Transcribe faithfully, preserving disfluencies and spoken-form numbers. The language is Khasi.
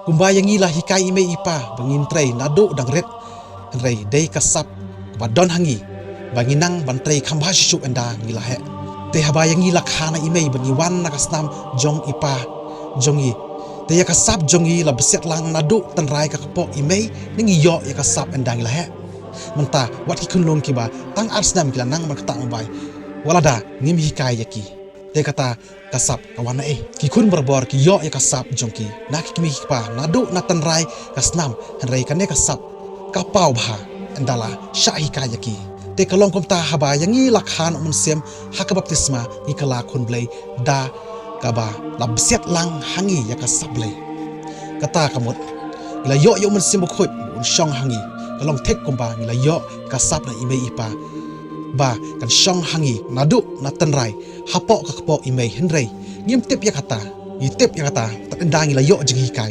Kumba ïa ngi la hikai i mei i pa ba ngin trei naduh dang rit, hynrei dei ka sap ba don ha ngi ba ngi nang ban trei kham bha shuh shuh ynda ngi la heh. Te haba ïa ngi la kha na i mei ba ngi wan na ka snam jong i pa jong ngi, te ïa ka sap jong ngi la bsiat lang naduh tynrai ka kpoh i mei, ne ngi ïoh ïa ka sap ynda ngi la heh. Mynta wat ki khunlung kiba tang ar snem ki la nang ban ktah mobile, wat lada ngim hikai ïa ki, te kata ka sap ka wan na ei? Ki khun barabor ki ïoh ïa ka sap jong ki na ki kmie ki kpa naduh na tynrai ka snam, hynrei kane ka sap ka paw bha ynda la shah hikai ïa ki. Te ka long kumta haba ïa ngi la kha na u Mynsiem ha ka baptisma, ngi kylla khun Blei da kaba la bsiat lang ha ngi ïa ka sap Blei. Kata ka mut ngi la ïoh ïa u Mynsiem Bakhuid ba un shong ha ngi. Ka long thik kumba ngi la ïoh ïa ka sap na i mei i pa ba kan shong ha ngi naduh na tynrai hapoh ka kpoh i mei, hynrei ngim tip ïa kata. Ngi tip ïa kata tad ynda ngi la ïoh jinghikai.